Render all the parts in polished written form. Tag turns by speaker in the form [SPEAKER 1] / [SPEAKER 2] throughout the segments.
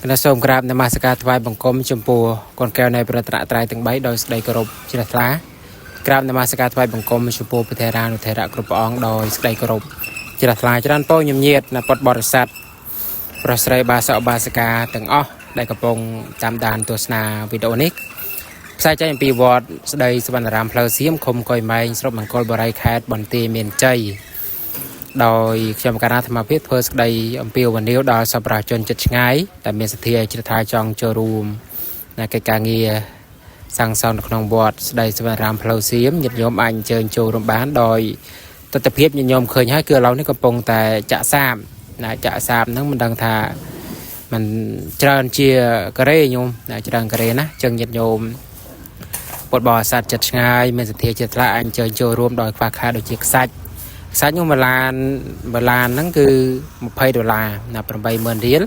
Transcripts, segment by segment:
[SPEAKER 1] គណៈសូមក្រាបនមស្ការថ្វាយបង្គំចំពោះកូនកែវនៃប្រតនត្រ័យទាំង3ដោយសេចក្តីគោរពជ្រះថ្លាក្រាបនមស្ការថ្វាយបង្គំចំពោះព្រះថេរានុថេរៈគ្រប់ព្រះអង្គដោយសេចក្តីគោរពជ្រះថ្លាច្រើនពរញញាតណពុទ្ធបរិស័ទប្រុសស្រីបាសកបាសិកាទាំងអស់ដែលកំពុងតាមដានទស្សនាវីដេអូនេះផ្សាយចេញអំពីវត្តស្ដីសវណ្ណរាមផ្លូវសៀមឃុំកុយម៉ែងស្រុកមង្គលបុរីខេត្តបន្ទាយមានជ័យ ដោយខ្ញុំកណាអាត្មាភាពធ្វើសេចក្តីអំពាវនាវដល់សប្បុរសជនចិត្តឆ្ងាយដែលមានសទ្ធាជ្រះថ្លាចង់ចូលរួមในកិច្ចការងារសាងសង់នៅក្នុងវត្តស្ដីសវណ្ណរាមផ្លូវសៀមញាតិញោមអាចអញ្ជើញចូលរួមបានដោយទស្សនភាពញាតិញោមឃើញហើយគឺឥឡូវនេះកំពុងតែចាក់សាបណាចាក់សាបហ្នឹងមិនដឹងថាมันច្រើនជាការ៉េញោមណាច្រើនការ៉េណាចឹងញាតិញោមពុទ្ធបរិស័ទចិត្តឆ្ងាយមានសទ្ធាជ្រះថ្លាអាចអញ្ជើញចូលរួមដោយខ្វះខាតដូចជាខ្សាច់ ខ្សាច់នោះមួយឡានមួយឡានហ្នឹងគឺ20ដុល្លារណា80000រៀល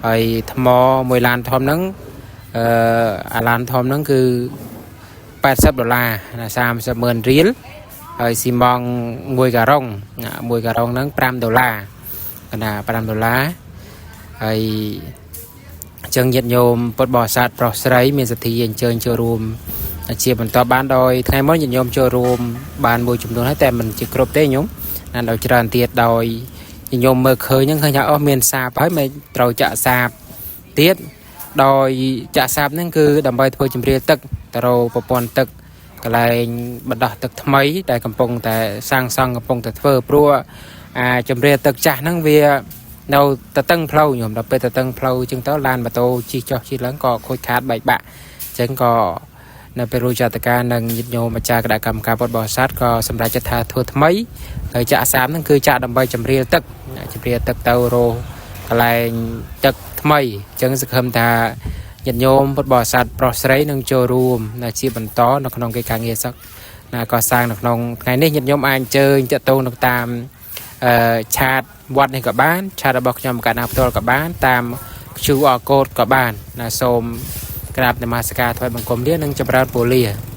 [SPEAKER 1] ហើយថ្មមួយឡានធំហ្នឹងអឺអាឡានធំហ្នឹងគឺ80ដុល្លារណា30ម៉ឺនរៀលហើយស៊ីម៉ងមួយការ៉ុងណាមួយការ៉ុងហ្នឹង5ដុល្លារណា5ដុល្លារហើយអញ្ចឹងញាតិញោមពុទ្ធបរិស័ទប្រុសស្រីមានសទ្ធាអញ្ជើញចូលរួមជាបន្តបានដោយថ្ងៃមុនញាតិញោមចូលរួមបានមួយចំនួនហើយតែមិនជាគ្រប់ទេញោមណាដោយច្រើនទៀតដោយញាតិញោមមើលឃើញហ្នឹងឃើញថាអូមានសាបហើយមិនត្រូវចាក់សាបទៀតដោយចាក់សាបហ្នឹងគឺដើម្បីធ្វើជំរាលទឹកទៅរកប្រព័ន្ធទឹកកន្លែងបណ្ដោះទឹកថ្មីដែលកំពុងតែសាងសង់កំពុងតែធ្វើព្រោះអាជំរាលទឹកចាស់ហ្នឹងវានៅតតឹងផ្លូវញោមដល់ពេលតតឹងផ្លូវអញ្ចឹងទៅឡានម៉ូតូជិះចុះជិះឡើងក៏ខូចខាតបែកបាក់អញ្ចឹងក៏នៅពេលរួចចតការនិងញាតិញោមអាចារ្យគណៈកម្មការពុទ្ធបរិស័ទក៏សម្រេចចិត្តថាធ្វើថ្មីហើយចាក់សាមហ្នឹងគឺចាក់ដើម្បីជំរាលទឹកជំរាលទឹកទៅរកកន្លែងទឹកថ្មីអញ្ចឹងសង្ឃឹមថាញាតិញោមពុទ្ធបរិស័ទប្រុសស្រីនឹងចូលរួមជាបន្តនៅក្នុងកិច្ចការងារសឹកណាកសាងនៅក្នុងថ្ងៃនេះញាតិញោមអាចអញ្ជើញតាក់ទងនៅតាមអឺ chat វត្តនេះក៏បាន chat របស់ខ្ញុំកណ្ណាផ្ទាល់ក៏បានតាម QR code ក៏បានណាសូមក្រាបនមស្ការថ្វាយបង្គំលានិងចម្រើនពរលា។